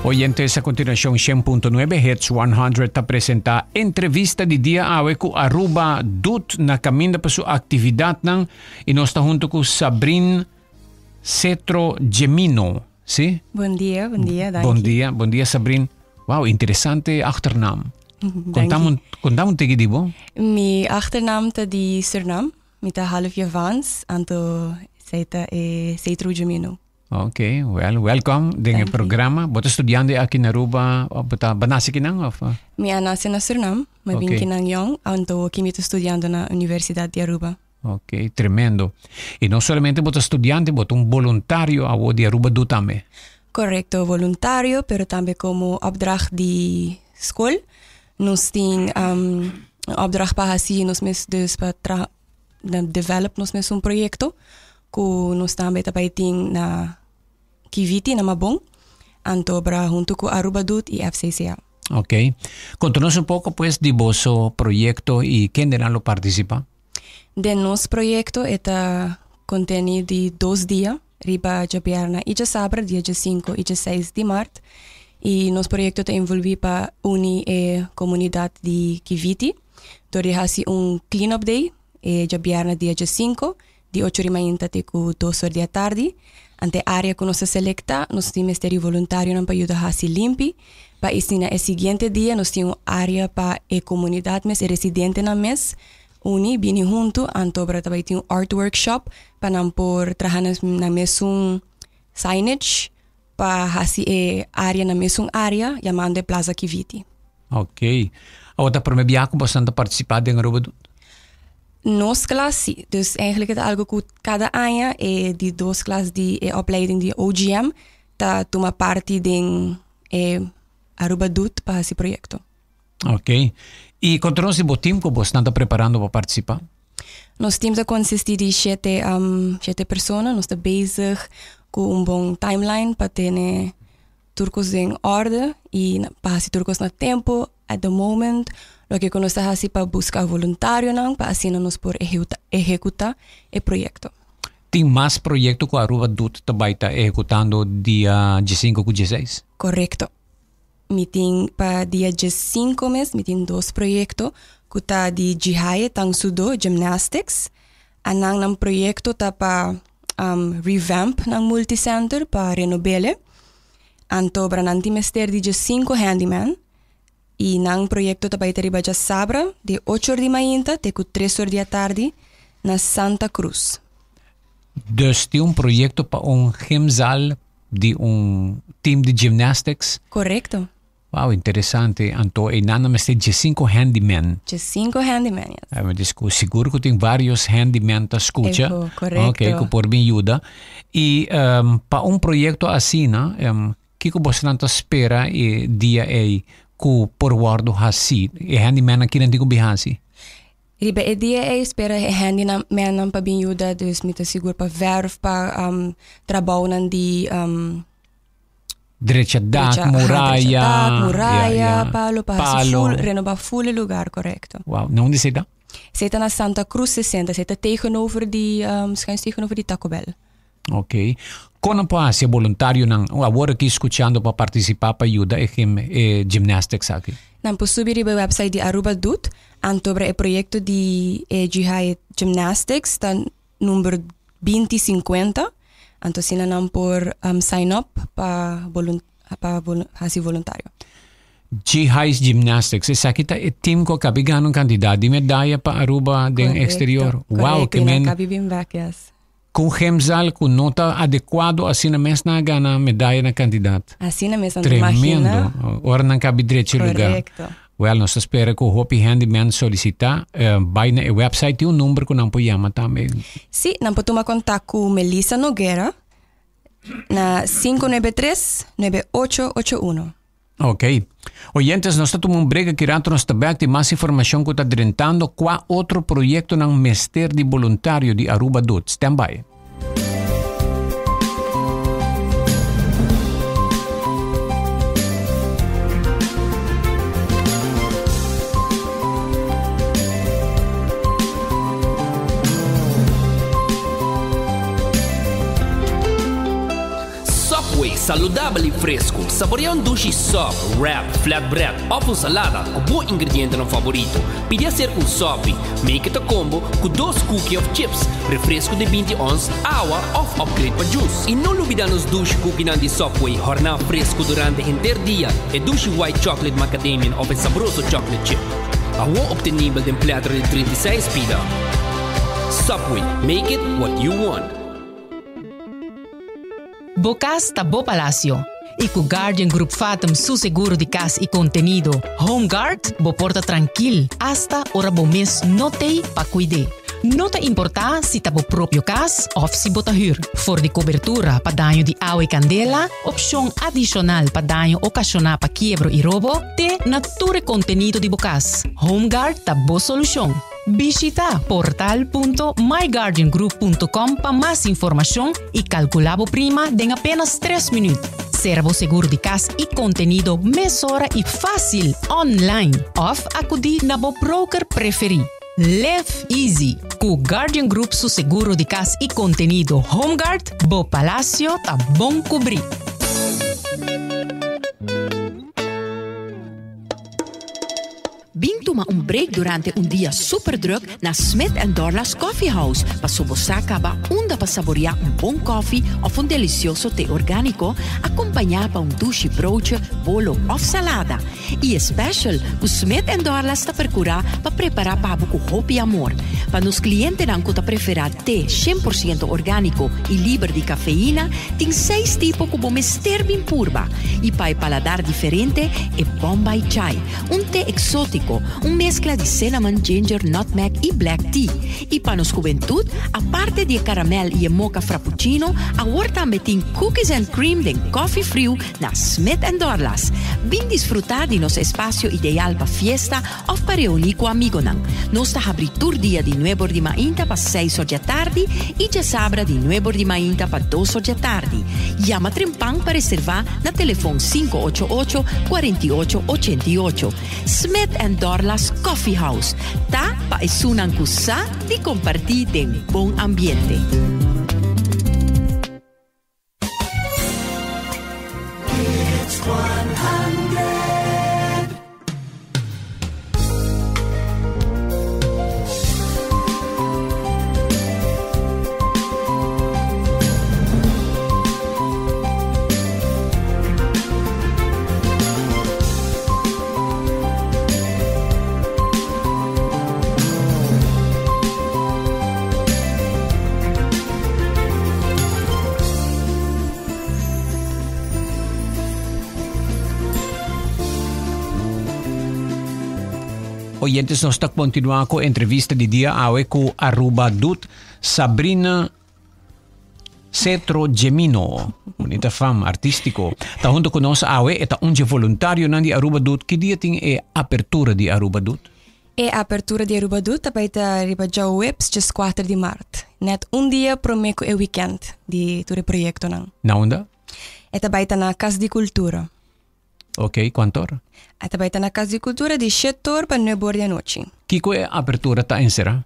Oyentes, a continuacion 100.9 Hits 100 ta presenta entrevista di dia awe cu Aruba Doet na caminda pa su actividadnan y nos ta hunto cu Sabrin Cetro Gemino. Si? Bon dia, bon dia, danki. Bon dia, bon dia Sabrin. Wow, interesante achternaam. Contame un, contame un tiki di bo. Mi achternaam ta di Surinam. Mi ta half Javans, anto esei ta e Cetro Gemino. Ok, well, welcome den e programa. Bo ta studiando aki na Aruba of bo ta bo nace kinan of? Mi a nace na Surinam, mi a bin kinan yong, anto aki mi ta studiando na Universidad di Aruba. Ok, tremendo. Y no solamente bo ta studiante, bo ta un boluntario awo di Aruba Du tambe. Correcto, boluntario, pero tambe como opdracht di school. Nos tin un opdracht pa haci nos mes dus pa traha develop nos mes un proyecto cu nos tambe ta bay tin na Kiviti, na Mabon, anto bra hunto cu Aruba Doet y FCCA. Ok. Conta nos un poco pues di boso proyecto y kendenan lo participa. Den nos proyecto e ta conteni di dos dia, riba djabièrnè y djasabra, dia djasinco y djaseis di mart. Y nos proyecto ta envolvi pa uni e comunidad di Kiviti dor di haci un clean up day e djabièrnè dia djasinco di ocho di mainta te ku dos or di atardi. Ante área ku nos a selektá, nos tin mester di voluntarionan pa yuda hasi limpi, pa asina e siguiente dia nos tin un área pa e komunidat mes, e residentenan mes uni, bini huntu, anto por ta bai tin un art workshop pa nan por traha nan mesun signage pa hasi e área nan mesun área yamando e Plaza Kiviti. Ok. Awor ta prome biaha ku boso ta partisipá den Aruba Doet? Nos klas si. Dus eigenlijk e ta algo ku kada aña e di dos klas di e opleiding di OGM ta tuma parti den e Aruba Doet pa hasi proyekto. Ok. I konta nos di bo tim ku bosnan ta preparando pa partisipá? Nos tim ta konsistí di shete shete persona. Nos ta bezig ku un bon timeline pa tene tur kos den orde i pa hasi tur kos na tempu at the moment loke ku nos ta hasi pa buska voluntarionan pa asina nos por ehecuta e proyekto. Tin mas proyekto ku Aruba Doet ta bai ta ehekutando dia diesinko ku dieseis? Korekto. Mi tin pa dia diesinko mes mi tin dos proyekto ku ta di Jihaye Tang Soo Do Gymnastics. Anan nan proyekto ta pa revamp nan multicenter pa renob'ele. Anto bra nan tin mester di djesinku handyman i nan proyekto ta bai ta riba djasabra di ocho or di mainta te ku tres or di atardi na Santa Cruz. Dus tin un proyekto pa un gymzaal di un team di gymnastics? Korekto. Wow, interesante. Anto einan nan mester djesinku handyman. Djesinku handyman, yes. Eh, dus ku sigur ku tin varios handyman ta skucha. Eho, korekto. Ok, ku por bin yuda. I um, pa un proyekto asina, um, kiko bosnan ta spera e dia ei ku por wòrdu hasí? E handymannan kinan tin ku bin hasi? Riba e dia ei spera e handymannan pa bin yuda, dus mi ta sigur pa verf, pa um, trabounan di um, Drecha dak, muraya. Drecha dak, muraya, ja, ja. palo, pa palo. Full, renoba full e lugar, correcto. Wow, na unda zit dat? Zit na Santa Cruz 60, zit tegenover die, um, schuins tegenover die Taco Bell. Ok. Kon nan por hasi voluntarionan awor aki skuchando pa partisipá pa yuda e gym, e gymnastics aki? Nan por subi riba e website di Aruba Doet, anto obra e proyekto di e GHI Gymnastics ta number binti sinkuenta, anto asina nan por sign up pa pa hasi voluntario. G-Highs Gymnastics, esaki ta e team ku a kabi gana un kantidat di medaya pa Aruba den exterior. Wow, ke men. Kabi bin bek, yes. Ku gymzaal ku no ta adekuado asina mes nan a gana medaya na kantidat. Asina mes, anto imagina. Tremendo. Ora nan kabi drechi lugar. Korekto. Wel, nos ta spera ku hopi handyman solisitá. Bai na e website, tin un number ku nan por yama tambe. Sí, nan por tuma kontak ku Melissa Noguera na 593 9881. Ok. Oyentes, nos ta tuma un break aki rato, nos ta bek tin mas informashon ku ta drentando kua otro proyektonan mester di boluntario di Aruba Doet. Stand by. Subway Saludabel y fresco. Saborea un dushi sub, wrap, flatbread of un salada cu bo ingredientenan favorito. Pidi acerca un sopi. Make it a combo cu dos cookie of chips, refresco di 20 ons, awa of upgrade pa juice. Y no lubida nos dushi cookienan di Subway horna fresco durante henter dia, e dushi white chocolate macadamian of e sabroso chocolate chip. Awo obtenibel den platter di 36 pida. Subway, make it what you want. Bo cas ta bo palacio. Y cu Guardian Group Fatum su seguro di cas y contenido Home Guard, bo por ta trankil hasta ora bo mes no t'ey pa cuid'e. No ta importa si ta bo propio cas of si bo ta huur. For di cobertura pa daño di awa y candela, opcion adicional pa daño ocasiona pa kiebro y robo, te na tur e contenido di bo cas. Home Guard ta bo solucion. Bishita portal.myguardiangroup.com pa mas informacion y calcula bo prima den apenas 3 minuut. Cera bo seguro di cas y contenido mesora y facil online of acudi na bo broker preferi. Live easy cu Guardian Group su seguro di cas y contenido HomeGuard, bo palacio ta bon cubri. Bin tuma un break durante un dia super druk na Smith and Dorlas Coffee House paso bo sa caba unda pa saborea un bon koffie of un delicioso te organico acompaña pa un dushi broodje, bolo of salada. Y e special cu Smith and Dorlas ta percura pa prepara pa bo cu hopi amor. Pa nos clientenan cu ta prefera te 100% organico y liber di cafeína, tin seis tipo cu bo mester bin purba. Y pa e paladar diferente, e Bombay Chai, Un te exótico, un mezcla di cinnamon, ginger, nutmeg y black tea. Y pa nos juventud, aparte di e caramel y e mocha frappuccino, awor tambe tin cookies and cream den coffee friu na Smith and Dorlas. Bin disfruta di nos espacio ideal pa fiesta of pa reuni cu amigonan. Nos ta habri tur dia di nuebe or di mainta pa seis or di atardi y djasabra di nuebe or di mainta pa dos or di atardi. Yama trempan pa reserva na telefon 588 48 88. Smith and Dorlas Coffee House ta pa esunnan ku sa di kompartí den bon ambiente. Oyentes, nos ta continua cu entrevista di dia awe cu Aruba Dut Sabrina Cetro Gemino. Bonita fam artístico. Ta junto cu nos awe e ta un dje voluntarionan di Aruba Dut. Ki dia tin e apertura di Aruba Dut? E apertura di Aruba Dut ta bay ta riba djaweps djes kuater di mart. Net un dia prome cu e weekend di tur e proyectonan. Na unda? E ta bay ta na Cas di Cultura. Ok, cuanto ora? E ta bay ta na Cas di Cultura di shete or pa nuebe or di anochi. Kico e apertura ta encera?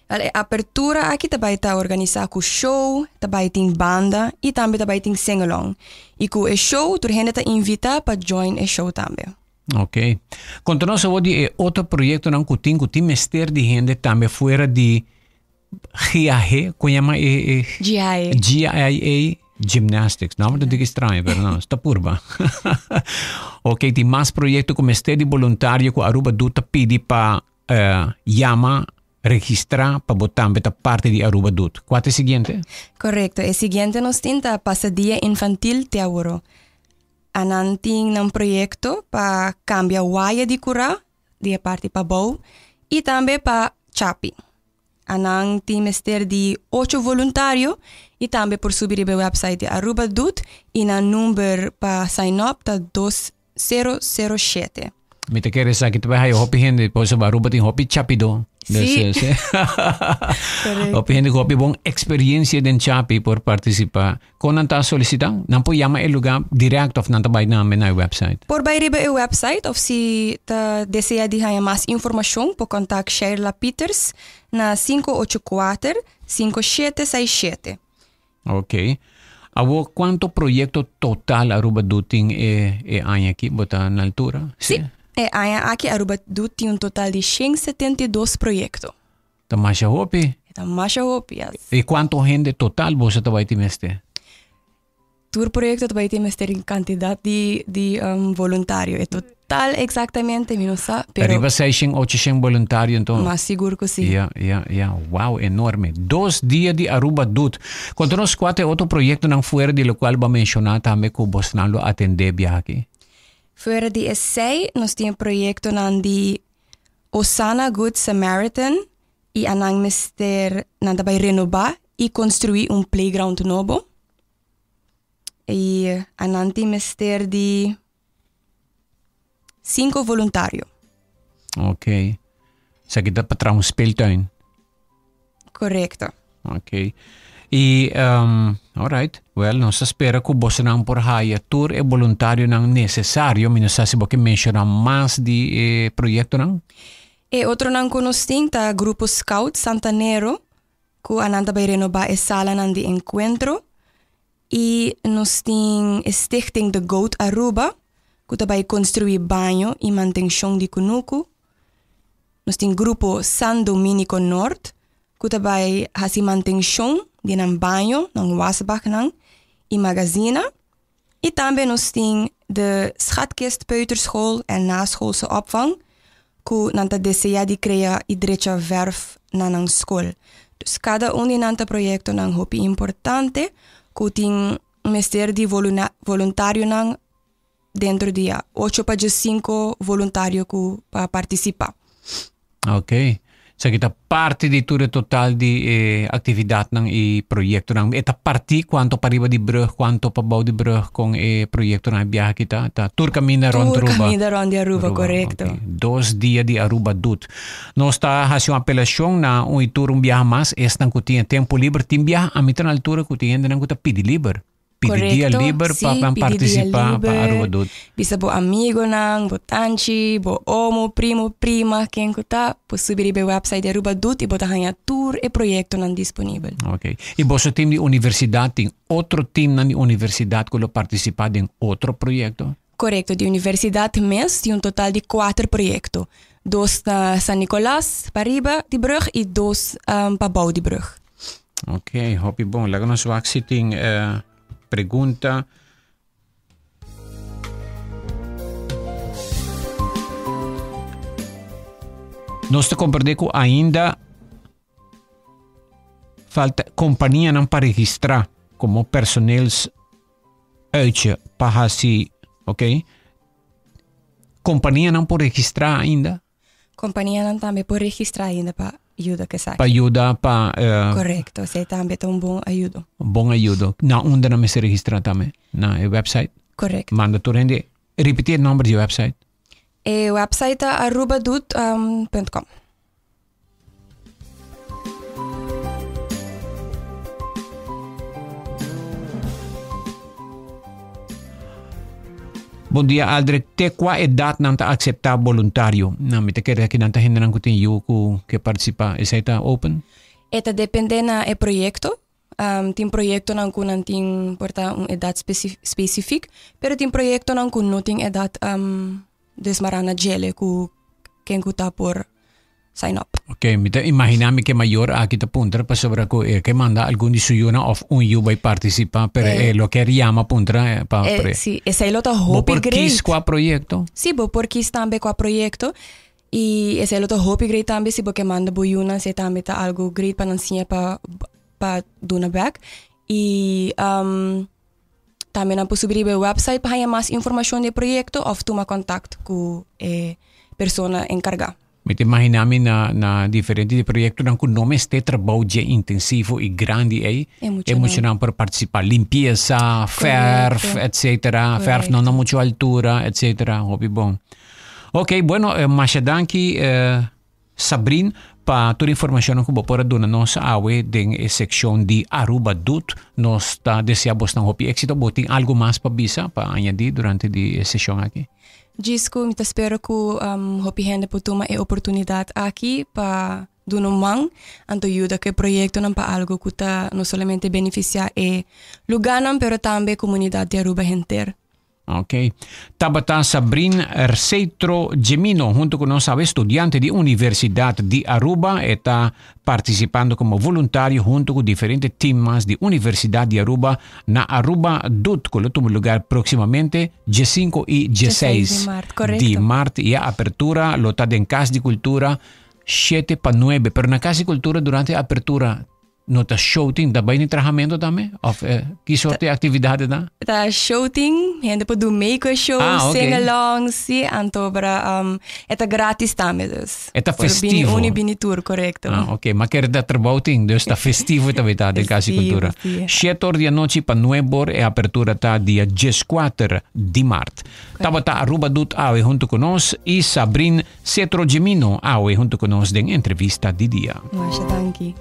Wel, e apertura aki ta bay ta organisa cu show, ta bay tin banda y tambe ta bay tin sing-along. Y cu e show tur hende ta invita pa join e show tambe. Ok. Conta nos awor di e otro proyectonan cu tin cu tin mester di hende tambe fuera di GAG, con yama e, e GIA. GIA Gymnastics. Nou, dat is extraño, pero no, sta purba. Ok, tin mas proyecto cu mester di voluntario cu Aruba Doet ta pidi pa uh, yama, registra pa bo tambe ta parte di Aruba Doet. Cua ta e siguiente? Correcto. E siguiente nos tin ta Pasadia Infantil Te Aworo. Anan tin nan proyecto pa cambia waya di cura di e parti pabou y tambe pa chapi. Anan tin mester di ocho voluntario y tambe por subi riba e website di Aruba Doet y nan number pa sign up ta 2007. Mi ta kere sa ki ta bai haya hopi hende, por eso Aruba tin hopi chapido. Sí. Dus, hopi hende ku hopi bon experiencia den chapi por participa. Kon nan ta solicita? Nan por yama e lugar direct of nan ta bai na na e website? Por bai riba e website of si ta desea di haña mas informacion por contact Sheila Pieters na 584 5767. Ok. Awo cuanto proyecto total Aruba Doet tin e e aña aki? Bo ta na altura? Sí. E aña aki Aruba Doet tin un total di 172 proyecto. Ta masha hopi. E ta masha hopi, yes. Y cuanto hende total boso ta bay tin mester? Tur proyecto ta bay tin mester un cantidad di di um, voluntario. E total exactamente mi no sa, pero Arriba 600, 800 voluntario enton. Mas sigur cu si. Ja, ja, ja. Wow, enorme. Dos dia di Aruba Doet. Conta nos cua ta e otro proyectonan fuera di locual bo a menciona tambe cu bosnan lo atende biaha aki. Fuera di esey nos tin e proyectonan di Osana Good Samaritan y anan mester nan ta bay renoba y construi un playground nobo. Y anan tin mester di cinco voluntario. Ok. Esaki ta pa traha un speeltuin. Correcto. Ok. Y, um, alright. Well, nos ta spera cu bosonan por haya tur e voluntarionan necesario. Mi no sa si bo ke menciona mas di e proyectonan. E otronan cu nos tin ta Grupo Scout Santanero, cu anan ta bay renoba e salanan di encuentro. Y nos tin e Stichting De Goat Aruba, cu ta bay construi baño y mantencion di cunucu. Nos tin Grupo San Dominico Noord, cu ta bay haci mantencion di nan baño, nan wasbaknan y magazina. Y tambe nos tin de Schatkist Peuterschool en Naschoolse Opvang, cu nan ta desea di crea y drecha verf na nan scol. Dus cada un di nan ta proyectonan hopi importante cu tin mester di voluntarionan dentro di ya ocho pa diescinco voluntario cu pa participa. Ok. Esaki ta parti di tur e total di e actividadnan y proyectonan. E ta parti cuanto pariba di brug, cuanto pabou di brug con e proyectonan e biaha aki ta? Ta tur caminda rond Tur Aruba. caminda rond di Aruba, correcto. Ok. Dos dia di Aruba Doet. Nos ta haci un apelacion na un y tur un biaha mas, esnan cu tin e tempo liber. Tin biaha a mi ta na altura cu tin hendenan cu ta pidi liber. Pidi dia Correcto, liber sí, pa ban pidi dia participa pa liber. Aruba Doet. Bisa bo amigonan, bo tanchi, bo omo, primo, prima, ken ku ta, por subi riba e website di Aruba Doet i bo ta haña tur e proyektonan disponibel. Ok. I boso team di universidad tin otro teamnan di universidad ku lo participa den otro proyekto? Korekto, di universidad mes tin un total di kuater proyekto. Dos na San Nicolas, pariba di brug, i dos pabou di brug. Ok, hopi bon. Laga nos wak si tin uh, pregunta. Nos ta comprende ku ainda falta kompanianan pa registra como personeels uitje pa hasi, ok. Kompanianan por registra ainda? Kompanianan tambe por registrá ainda pa yuda ku esaki. Pa yuda pa... Uh, Korekto, esei tambe ta un bon ayudo. Bon ayudo. Na unda nan mester registrá tambe? Na e website? Korekto. Manda tur hende. Ripití e nomber di e website. E website ta arubadoet punt com. Bon dia Aldrich, te kua edat nan ta akseptá boluntario? Nan mi ta kere aki nan ta hendenan ku tin yu ku ke partisipá. Esei ta open? E ta dependé na e proyekto. Um, tin proyektonan ku nan tin por ta un edat spesifik, pero tin proyektonan ku no tin edat um, desmará na djele ku ken ku ta por sign up. Ok, mi ta imagina mi ke mayor aki ta puntra pasobra ku e ke manda algun di su yunan of un yu bai participa, pero e lo ker yama puntra pa E, si, esei lo ta Bo hopi por great. kis kua proyekto? Si, bo por kis tambe kua proyekto. I esei lo ta hopi great tambe si bo ke manda bo yunan, esei tambe ta algu great pa nan siña pa pa duna bek. I um, Tambe nan por subi riba e website pa haña mas informashon di e proyekto òf tuma kontakt ku e persona enkargá. Mi ta imaginá mi na na diferente di proyektonan ku no mester trabou dje intensivo i grandi ei, E e muchanan. muchanan por partisipá. Limpiesa, fèrf, Korekto. etsetera. Fèrf no na Korekto. muchu altura, etsetera. Hopi bon. Oké, bueno, masha danki. Sabrin, pa tur informacionnan cu bo por a duna nos awe den e seccion di Aruba Doet. Nos ta desea bosnan hopi exito. Bo tin algo mas pa bisa, pa añadi durante di e sesion aki? Djis cu mi ta spera cu hopi hende por tuma e oportunidad aki pa. duna un man, anto yuda ku e proyektonan pa algu ku ta no solamente benefisiá e lugánan pero tambe e komunidat di Aruba henter. Ok. Tabata Sabrin Rcetro Gemino hunto cu nos awe studiante di Universidad di Aruba. E ta participando como voluntario hunto cu diferente teammas di Universidad di Aruba na Aruba Dut cu lo tuma lugar proximamente 15 y 16 di maart. Y e apertura lo ta den Cas di Cultura 7 pa 9. Pero na Cas di Cultura durante e apertura No ta showting, ta bai ni trahamento tambe? Of eh, ki soort di actividad ta? Ta showting, hende por do make a show, ah, okay. sing along, sí, anto para um, eta gratis tambe dus. Eta festivo. Bini uni bini tour, correcto. Ah, ok, maar ker dat trabouting, dus ta festivo tambe ta de Casa Cultura. Siete or di anochi pa nueve or e apertura ta dia 14 di maart. Tabata Aruba Dut awe hunto con nos y Sabrin Cetro Gemino awe hunto con nos den entrevista di dia. Masha danki.